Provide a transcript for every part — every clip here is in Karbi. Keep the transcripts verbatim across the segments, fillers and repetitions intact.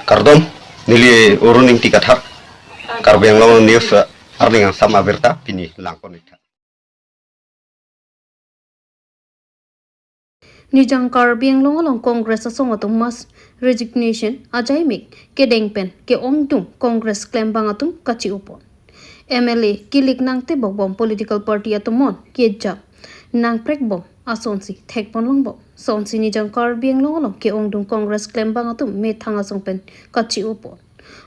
Kardom, neli Arun Ingti Kathar, Karbi Anglong News, eh, arni angsam abirta pini langpon-iktha. Nijang Karbi Anglong along Congress asong atum mass resignation ajaimek kedeng pen ke-ongdung Congress klembang atum kachi-opon. M L A kilik nangtebok bom political party atum mon kejap nangprek bom asonsi thekpon longbom. Sonsi Nijang Karbi Anglong along ke-ongdung Congress klembang atum methang asong pen kachi-opon.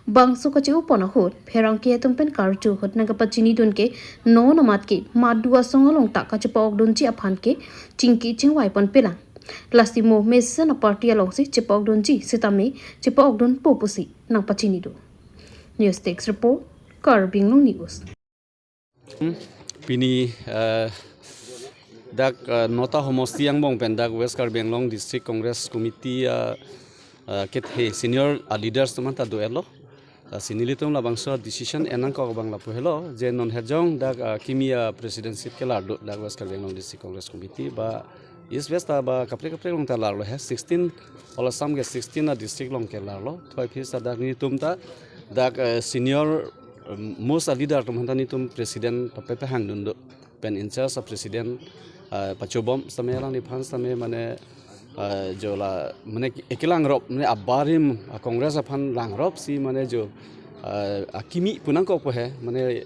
Bangso kachi-opon ahut pherangke atum pen karju ahut nangkapachinidun ke non amat ke madu asong along ta kachepa-okdunji aphan ke chingki chingvai ponpelang. Lasi mo mesen a-party alongsi chepa-okdunji sitame chepa-okdunpo pusi nangpachinidun. News Desk Report, Karbi Anglong News. Pini, eh, dak, eh, nota homosti angbong pen dak West Karbi Anglong District Congress Committee, eh, eh, kethe senior, eh, leaders atum anta do-etlo. Eh, si nelitum labangso decision en nangkok abang lapu helo, je non hejong dak, eh, kimi, eh, president seat kelar do dak West Karbi Anglong District Congress Committee ba East West ta ba kaprek kaprek along ta larlo he, sixteen, all Assam ke sixteen a-district along ke larlo. Thoi phis ta dak nelitum ta dak, eh, senior, eh, most a-leader atum aphanta nelitum president ta pe pehangdun do. Pen in charge a-president, eh, pachobom sitame alangliphan sitame mane, eh, jo la mane ekelangrop mane abarim a-Congress aphan langrop si mane jo, eh, akimi pu nangkokpo he mane,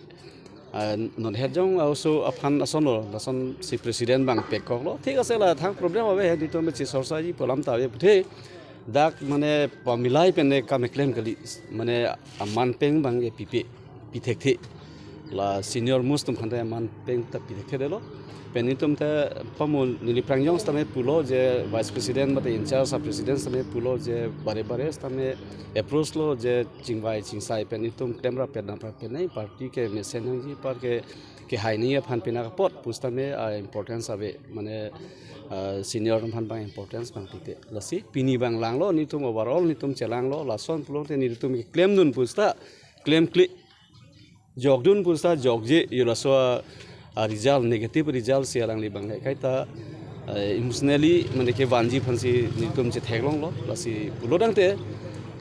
eh, non hejong a-oso aphan asonlo, lasonsi president abang pekoklo. Thik ase la thang problem ave he, nelitum be chisorsaji pu alam ta ave puthe. Dak mane pamilai pen ne kam keklem kali, mane aman pen abang ke pipe, pithekthe. La senior most atum aphanta aman pen ta pithekthe detlo. Pen nelitum ta pamo neli prangjong sitame pulo je vice president mate in charge a-president sitame pulo je bare bare sitame approach lo je chingvai chingsai pen nelitum klemrap pen damrap pen nai party ke mesen nangji apar ke, kehai nangji aphan pini apot pusitame a-importance ave mane, ah, senior atum aphan abang importance abang pipe. Lasi pini abang langlo nelitum overall nelitum chelanglo lason pulote nelitum keklemdun pusita klemkle, jokdun pusita jokje, yo laso a, a-result negative result si alangli abang kaita, eh, emotionally mane kevanji aphansi nelitum chetheklonglo, lasi pulo tangte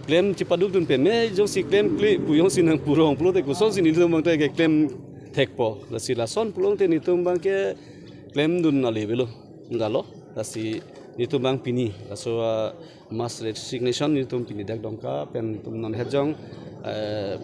klem chepadukdun peme jongsi klemkle pu jongsi nangpurong pulote kosonsi nelitum abang te keklem thekpo, lasi lason pulote nelitum abang keklemdun ale avelo, enggalo, lasi nelitum abang pini laso, ah, mass resignation nelitum pini dak Dongka pen nelitum non hejong, eh,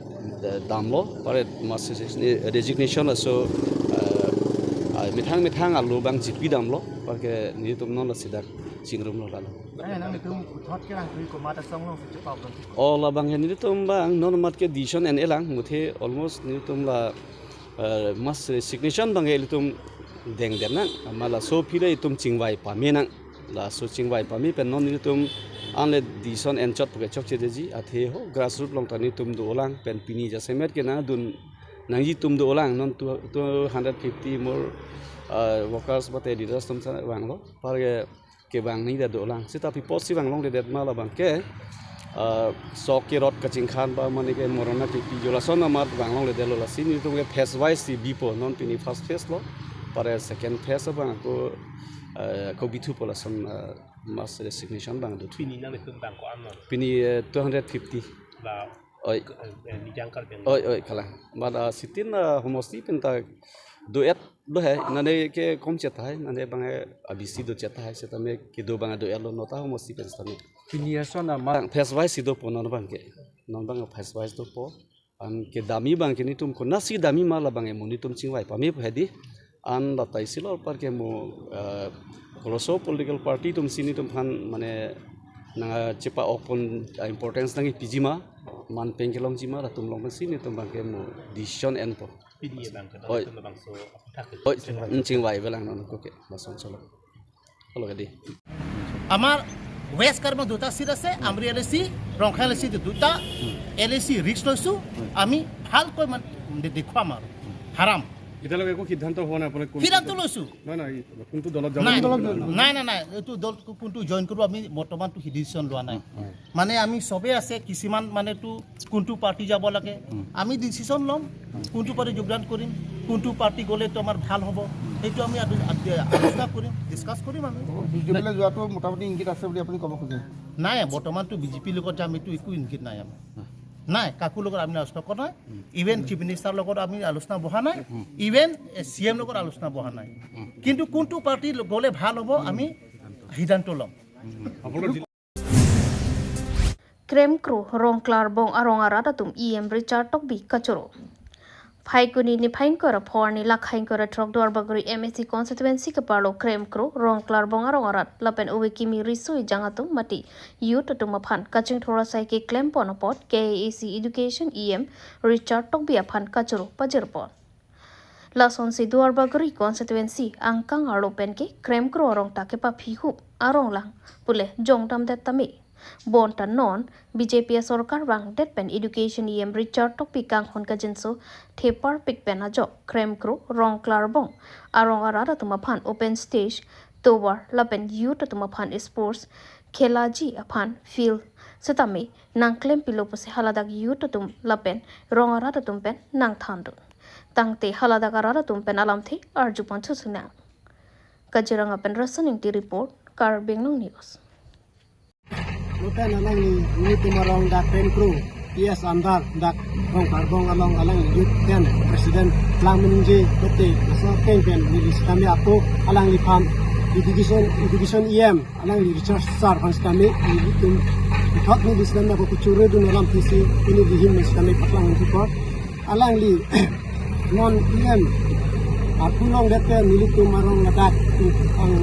damlo, apar mass resign-, resignation laso, eh, ah, methang methang alo abang chipi damlo, apar ke nelitum non lasi dak chingrumlo lalo. Eh, nanglitum puthot kerangtui komat asong alongsi chepa-okdun? O labang he nelitum abang non amat ke decision en-elang, muthe almost nelitum la, eh, mass resignation abang ke ilitum dengdennang, amat laso aphi le itum chingvai pamenang. Laso chingvai pame pen non nelitum anle decision enchot puke chokche detji, athe ho grassroot along ta nelitum dolang pen pini jasemet ke nangdun nangji atum dolang, non two, two hundred fifty more, uh, workers mate leaders atum sa vanglo, apar ke kevang nangji ta dolang. Seta pi apotsi vanglongledet ma labang ke, ah, sok kerot kachingkhan ba mane ke morona kepi jo lason amat vanglongledetlo, lasi nelitum ke phase wise si bipo, non pini first phase lo, apar ke second phase abang ako, eh, ako bithupo lason, eh, mass resignation abang do thu. Pini nanglitum abang ko-an lo? Pini, eh, two hundred fifty. La Oi. Eh, eh, Nijang Karbi Anglong. Oi, oi, kalang. Mada sitin, eh, homosti pen ta do-et do he, nane ke kom chet tahai, nane abang, eh, a-B C do chet tahai, setame kedo abang do-etlo nota homosti pen setame. Pini ason amat. Phase wise si dopo non abang ke. Non abang phase wise dopo. An kedami abang ke nelitum konatsi dami ma labang ke mo nelitum chingvai pamepo hedi. An lata isi lo apar ke mo, eh, koloso political party atumsi nelitum aphan mane nangchepa-okpon, ah, importance nangkepiji ma, man pen kelongji ma, latum along pensi nelitum abang ke mo decision enpo. Pini abang ke, oi, nelitum labangso aphuthak ke, oi, chingvai, mm, chingvai avelang non ako ke, lason solo. Halo kedi. Amar West Karbi Anglong দুটা ছিট আছে, আমৰি এল এ চি, ৰংখাই এল এ চি দুটা, এল এ চি ৰিস্ক লৈছো, আমি ভালকৈ মানে দে-, দেখুৱাম আৰু হাৰাম। এতিয়ালৈকে একো সিদ্ধান্ত হোৱা নাই আপোনালোকে কোন সিদ্ধান্ত লৈছো। নাই, নাই, কোনটো দলত যাব? নাই, নাই, নাই, নাই, এইটো দল কোনটো জইন কৰিব আমি বৰ্তমানটো ডিচিশ্যন লোৱা নাই। মানে আমি চবেই আছে, কিছুমান মানেতো কোনটো পাৰ্টি যাব লাগে, আমি ডিচিশ্যন ল'ম, কোনটো পাৰ্টি যোগদান কৰিম, কোনটো পাৰ্টি গ'লেতো আমাৰ ভাল হ'ব। সেইটো আমি আলো- আলো- আলোচনা কৰিম, ডিছকাছ কৰিম আমি। বিজেপিলৈ যোৱাটো মোটামুটি ইংগিত আছে বুলি আপুনি ক'ব খোজে? নাই, বৰ্তমানতো বিজেপিৰ লগত যাম, এইটো একো ইংগিত নাই আমাৰ। নাই, কাকো লগত আমি আলোচনা কৰা নাই। ইভেন চিফ মিনিষ্টাৰ লগত আমি আলোচনা বহা নাই, ইভেন চি এম লগত আলোচনা বহা নাই। কিন্তু কোনটো পাৰ্টি গ'লে ভাল হ'ব, আমি সিদ্ধান্ত ল'ম। Kremkro Rongklarbong arong arat atum E M Richard Tokbi kachoro. Phaikuni niphai ingkoi ra pho arni lakhai ingkoi ra throk Duarbagori M A C constituency keparlo Kremkro Rongklarbong arong arat lapen ove kimi riso ejang atum mate youth atum aphan kachingthur asai keklem pon apot K A A C Education E M Richard Tokbi aphan kachoro pajir pon. Lasonsi Duarbagori constituency angkang arlo pen ke Kremkro arong ta kepaphi hup arong lang pule jongdamdet tame. Bonta non B J P asorkar vangdet pen Education E M Richard Tokbi kanghon kajinso thepar pik pen ajok Kremkro Rongklarbong arong arat atum aphan open stage, tovar lapen youth atum aphan sports khelaji aphan field setame nangklem pilo pusi haladak youth atum lapen rong arat atum pen nangthandun. Tangte haladak arat atum pen alamthe arju pon thusunang. Kaziranga pen Rasan Ingti report, Karbi Anglong News. Lapen alangli nelitum arong dak Kremkro P S under dak Rongklarbong along alangli youth ten president Langmenje Bete, laso keng pen neli sitame ako alangliphan Education, Education E M alangli Richard Sir aphan sitame nelitum ithot neli sitame ako kuchuru dun alamthesi neli him sitame paklang untuk alangli non E M arpu longdet pen nelitum arong ladak ang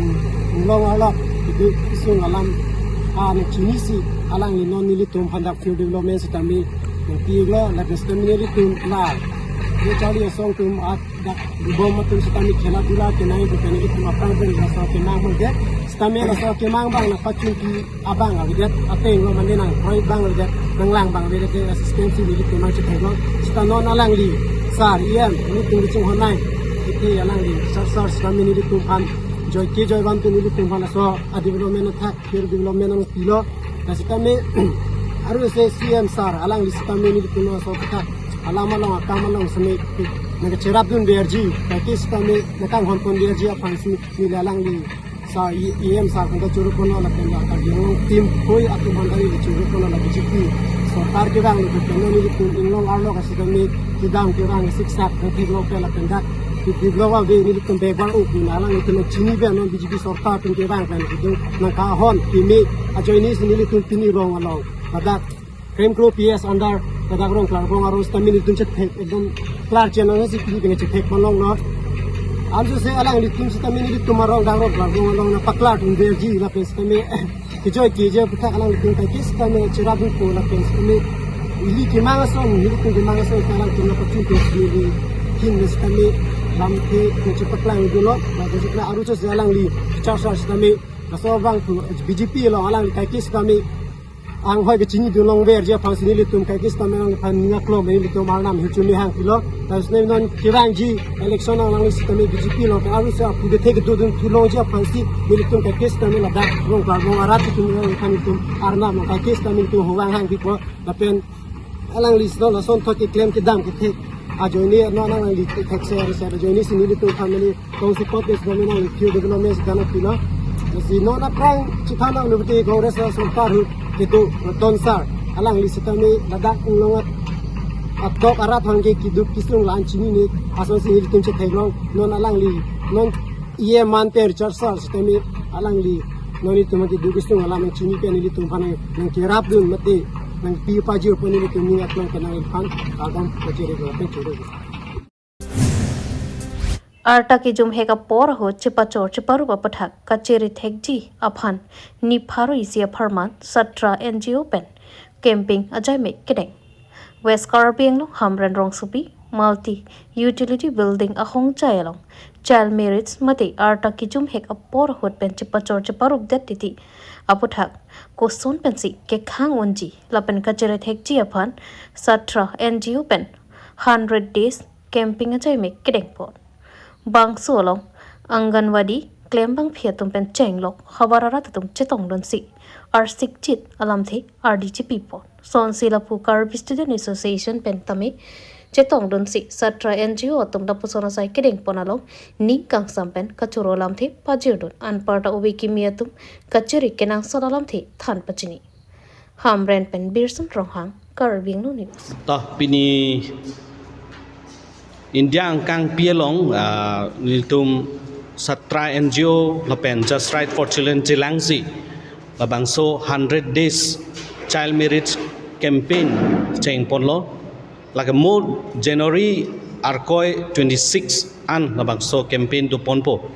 long alok itu isung alam ane chinisi alangli non nelitum phan dak field development sitame nangpilo, lapen sitame nelitum la ye charli asong atum at dak bom atum sitame khela dula kenang itu pen nelitum aphrang pen laso kenang mangke sitame laso kemang abang nangpachunpi abang avedet, ateng lo mane nangkroi abang avedet, nanglang abang avedet, assistance nelitum nangchethek lo. Sita non alangli Sir E M nelitum kachinghon nai, iti alangli Sir Sir sitame nelitum phan joike joivan pen nelitum phan laso a development athak, field development nangpilo. Lasi sitame aru se C M Sir alangli sitame nelitum laso athak alam along akam along sitame nangkacherap dunverji, kaike sitame nangkanghon ponverji aphansi neli alangli Sir E M Sir aphan kachoro ponlo lapen la Karbi Anglong team koi atum aphan kachoro ponlo, la B J P sorkar kevang lapen nelitum inglong arlo kasitame kedam kevang siksak theklong pen lapen dak develop ave nelitum backward uk, neli alangtum chini pen non B J P sorkar atum kevang pen nelitum nangkahon kimi ajoinesi nelitum pini rong along ladak Kremkro P S under ladak Rongklarbong arong sitame nelitum chethek ekdom klar chenang si pini pini chethek malong lo. Anso se alanglitum sitame nelitum arong dak Rongklarbong along nangpaklar dunverji lapen sitame kejoi keje aputhak alanglitum kaike sitame cherap dunpo lapen sitame ili kemang ason, nelitum kemang ason alangtum nangpachunpe sitame hin sitame lamthe nangchepaklang dunlo, lapen sitame aru se alangli Richard Sir sitame laso abang pu B J P along alangli kaike sitame anghoi kachini dun longverji aphansi nelitum kaike sitame alangphan ning aklong nelitum arnam hirjume hangpilo. Laso sitame non kevangji election along sitame B J P along aru se apu kethe kedo dun thulongji aphansi nelitum kaike sitame ladak Rongklarbong arat atum alangphan nelitum arnam kaike sitame nelitum hovang hangpipo. Lapen alangli sitame lason thot keklem kedam kethek ajoine non alangli thekser ser ajoinesi nelitum family kong support ke sitame nangli field development sitame pilo. Si non aphrang chithan nangli Congress asorkar ahut kedo Raton Sir alangli sitame ladak inglong at atok arat aphan ke keduk kesung la-an chinine asonsi nelitum chetheklong, non alangli non E M ante Richard Sir sitame alangli non nelitum keduk kesung alam chini pen nelitum aphan nangkerap dun mate nangpi pajir pon nelitum ning aklong pen nangliphan kardom pachiri ko pen chiri. Arta kejum hek apor ahut chepachor cheparup aputhak kachere thekji aphan ni pharo isi apharman Satra N G O pen camping ajaimek kedeng. West Karbi Anglong Hamren rongsopi multi utility building ahongjai along child marriage mate arta kejum hek apor ahut pen chepachor cheparupdet titi aputhak koson pensi kekhang unji lapen kachere thekji aphan Satra N G O pen hundred days camping ajaimek kedeng pon. Bangso along Anganwadi klembangpi atum pen chenglok havar arat atum chetongdunsi arsik chit alamthe ardi chepi pon. Sonsi lapu Karbi Student Association pen tame chetongdunsi satra N G O atum lapuson asai kedengpon along ning kangsam pen kachoro alamthe pajirdun, anparta ove kimi atum kachiri kenangsot alamthe than pachini. Hamren pen Birson Ronghang, Karbi Anglong News. To pini India angkangpi along, ah, nelitum satra N G O lapen Just Right for Children chelangsi labangso hundred days child marriage campaign chengponlo. Lake mo January arkoi twenty-six an labangso campaign doponpo.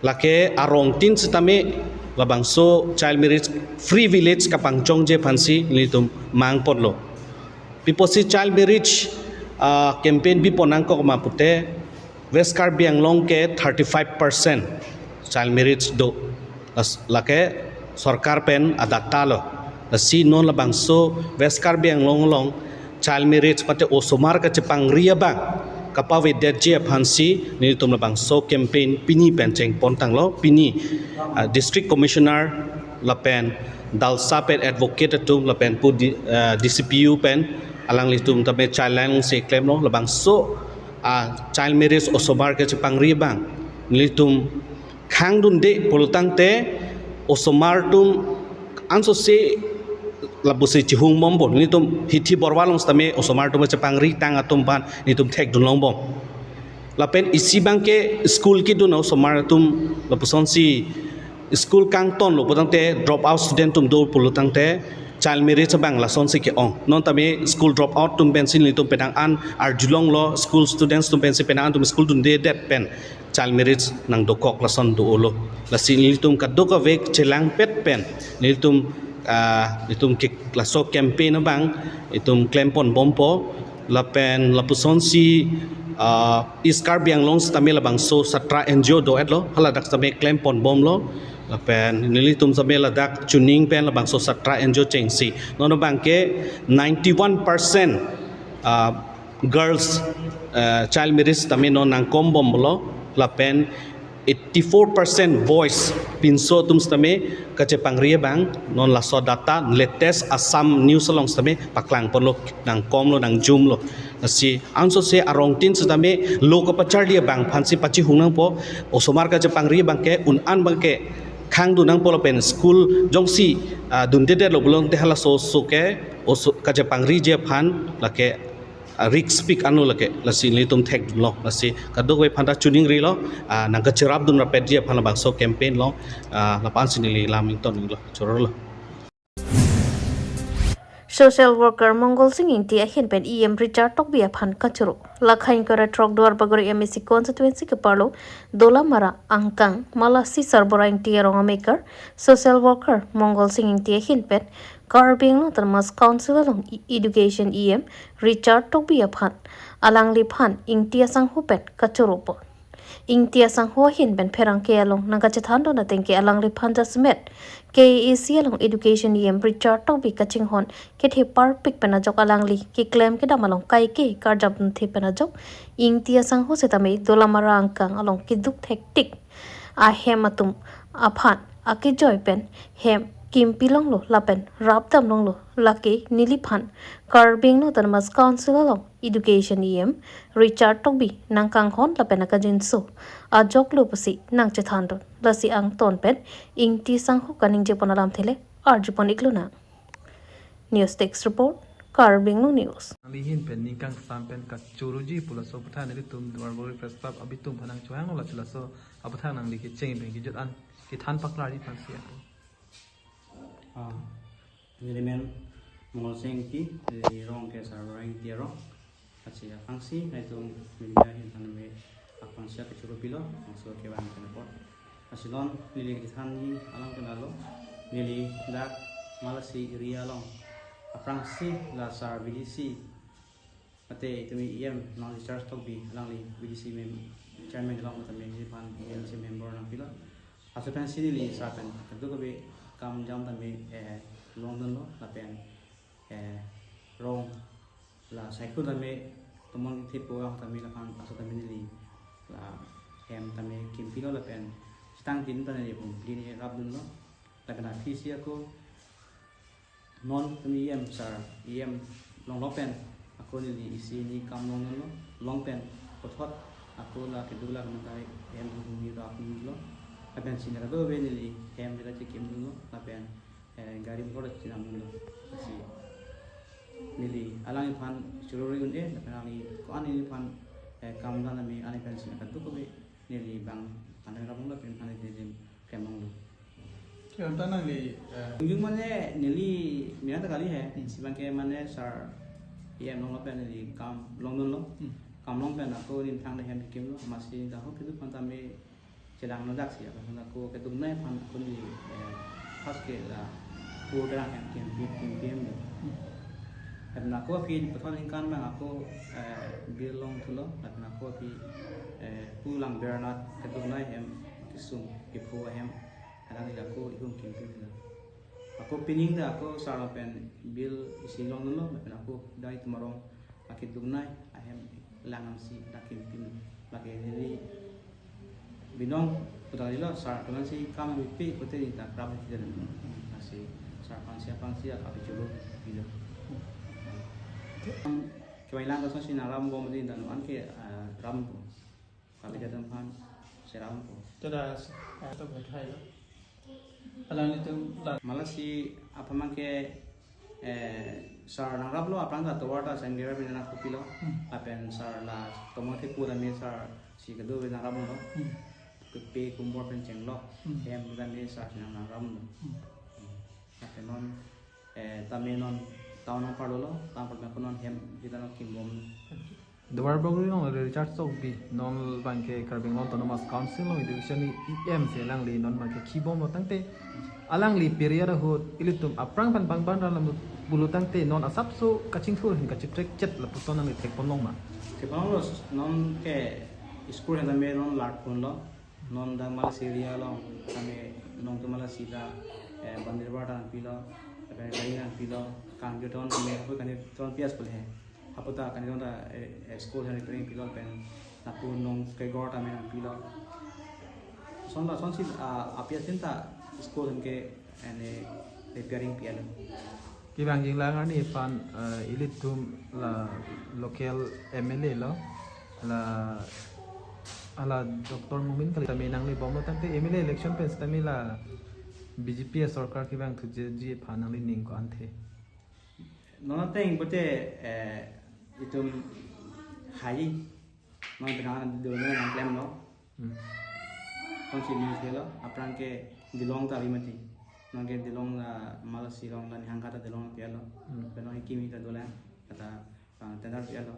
Lake arongtin sitame labangso child marriage free village kapangchongji aphansi nelitum mangponlo. Pi apotsi child marriage, ah, campaign bipon nangkok ma pute, West Karbi Anglong ke thirty-five percent child marriage do. Las-, lake sorkar pen adata lo. Lasi non labangso West Karbi Anglong along child marriage mate osomar kachepangri abang kapavedetji aphansi nelitum labangso campaign pini pen chengpontanglo. Pini, ah, District Commissioner lapen DALSA pen advocate atum lapen pu di, ah, D C P U pen alanglitum tame challenge si klemlo, labangso, ah, child marriage osomar kachepangri abang nelitum khangdunde pulotangte osomar atum ansose lapusi chihung bompo. Nelitum hithi borwa along sitame osomar atum chepangri tang atum aphan nelitum thekdun longbom. Lapen isi abangke school kedun osomar atum lapusonsi school kangtonlo pulotangte, drop out student atum do pulotangte, child marriage abang lasonsi ke-ong. Non tame school drop out atum pensi nelitum penang an arjulonglo, school students atum pensi penang an atum school dundedet pen child marriage nangdokok lason do-olo. Lasi nelitum kadokave chelangpet pen nelitum, ah, nelitum ke laso campaign abang nelitum klempon bompo. Lapen lapusonsi, ah, East Karbi Anglong sitame labangso satra N G O do-etlo, haladak sitame klempon bomlo. Lapen nelitum sitame ladak chuning pen labangso satra N G O chengsi non abangke ninety-one percent, ah, girls, eh, child marriage tame non nangkom bomlo, lapen eighty-four percent boys pinso atum sitame kachepangri abang non laso data latest Assam News along sitame paklangponlo, nangkomlo, nangjumlo. Lasi ansose arongtin sitame lo kapacharli abang aphansi pachihung nangpo, osomar kachepangri abangke un-an abangke khangdun nangpo lapen school jongsi, ah, dundedetlo pulotangte halaso oso ke oso kachepangriji aphan lake, ah, risk pik anlo lake, lasi nelitum thekdunlo, lasi kadokave aphanta chuningrilo, ah, nangkacherapdun rapetji aphan labangso campaign along, ah, lapu-ansi neli lam ingtonlo, chorolo. Social worker Mongol Sing Ingti ahin pen E M Richard Tokbi aphan kachoro. Lakha ingkoi ra throk Duarbagori M A C constituency keparlo Dolamara angkang Malasi Sarbura Ingti arong amekar social worker Mongol Sing Ingti ahin pen Karbi Anglong Autonomous Council along e-, Education E M Richard Tokbi aphan alangliphan Ingti asangho pen kachoropo. Ingti asangho ahin pen pherangke along nangkachethandun atengke alangliphan jasemet K A A C along Education E M Richard Tokbi kachinghon kethe parpik pen ajok alangli keklem kedam along kaike karjapdunthe pen ajok Ingti asangho setame Dolamara angkang along keduk thektik ahem atum aphan akejoi pen hem kimpi longlo lapen rapdam longlo, lake neliphan Karbi Anglong Autonomous Council along Education E M Richard Tokbi nangkanghon lapen akajinso ajoklo pusi nangchethandun. Lasi angton pen Ingti asangho kaningjepon alamthe le arjupon iklonang. News Desk Report, Karbi Anglong News. Nangli ahin pen ning kangsam pen kachoroji pu laso aputhak nelitum Duarbagori Press Club abitung aphan nangchohanglo, laso aputhak nangli kecheng pen kejut an kethan paklarji aphansi ako. Ah, neli men Mongol Sing Ingti, neli rong ke Sarbura Ingti arong. Lasi aphrangsi nelitum media ahin tame aphrangsi kachoro pilo, aphrangsi kevang pen apot. Lasi non neli kethanji alam ke lalo, neli dak Malasi area along aphrangsi la sar V D C, mate itum E M non Richard Tokbi, alangli V D C mem-, chairman along tame neliphan E M C member nangpilo. Laso aphansi neli sar pen kadokave kam jam tame, eh, longdunlo lapen, eh, rong la cycle tame tomon thepo ang tame laphan laso tame neli la hem tame kimpilo lapen sitang tin ta neli pum plin e rapdunlo lapen aphisi ako non tame E M sar, E M longlo pen Ako neli isi hini kam longdunlo, long pen puthot ako la keduk la kementai hem hini rak ni lo. Lapen si neli kadokave neli hem neli chekimdunlo, lapen, eh, gari motor chenamdunlo. Lasi neli alangliphan chorori un-e, lapen alangli ko-an neliphan, eh, kam dam tame alangliphan si neli kadokave neli bang pandang rapung lapen neli neli kemong lo. Ke anta nangli, eh, Tungjung mane neli mina ta kali he, Hmm. si bang ke mane sir E M longlo pen neli kam longdunlo. Hmm. Kam long pen ako nin thang le hem kimlo, amatsi ta ho keduk aphan tame chelang no dak si, ako keduk nai aphan ako neli, eh, first ke la pu terang hem kim kim kim kim lo. Hmm. Lapen ako aphi puthot ningkan bang ako, eh, bill longthulo, lapen ako aphi, eh, pu Langbernard keduk nai hem kesung kepho ahem. Alangli ako ihum kim kim lo. Ako pining ta ako sir lapen bill isi longdunlo, lapen ako dai tumarong akeduk nai ahem lang nangsi dak kim kim. Lake neli binong putar lo sir atum si kam pipe pute neli ta krap hidel. Lasi sir aphan si aphan si ak apichuru hidel. Kevang lang ta sonsi nang ram bom din dan an ke, ah, ram bom. Kami jadam aphan seram po. Tada, ah, to bethai lo. Alanglitum la. Malasi aphan bang ke, eh, sir nang raplo, aphrang ta tovar ta sengger pen nang kopilo. Hmm. Lapen sir la tomon the pu tame sir si kedo pen nang raplo. Hmm. Kepe kumbor pen chenglo. Hmm. Hem tame sir si nang nang raplo. Hmm. Hmm. Lapen non, eh, tame non town nang parlo lo, town parlo ko non hem kita non kimbom. Duarbagori along Richard Sokbi, non bang ke Karbi Anglong Autonomous Council along education ni E M si alangli non bang ke kibomlo tangte alangli period ahut ilitum aphrang aphan bang bang alam pulo tangte non asapso kachingthur hin kachiprek chet lapuson nangli thekpon long ma? Thekpon longlo, non ke school hem tame non lat ponlo, non dak Malasi area along tame non ke Malasi ta, eh, Banderbara ta nangpilo, lapen Rai nangpilo, Kangjoton tame, apot Kangjoton pias pule he. Apot ta kani ta, eh, eh, school hem repairing pilo pen lapu non ke gor tame nangpilo. Lason lasonsi, ah, apias tin ta school hem ke ene repairing pialo. Kevang jinglang arni aphan, eh, ilitum la local M L A lo, la, hala Doctor Momin kali tame nangli bomlo tangte M L A election pen sitame la B J P asorkar kevang thuji aphan nangli ning ko-an the? Non ateng pute, eh, itum hai, non tengah dulu nang klemlo. Hmm. Kon si news lo, aphrang ke Dilong ta avi mati. Non ke Dilong la Malasi along la nihang kata Dilong pialo. Hmm. Pen non kimi ta dolang, kata, ah, tender pialo.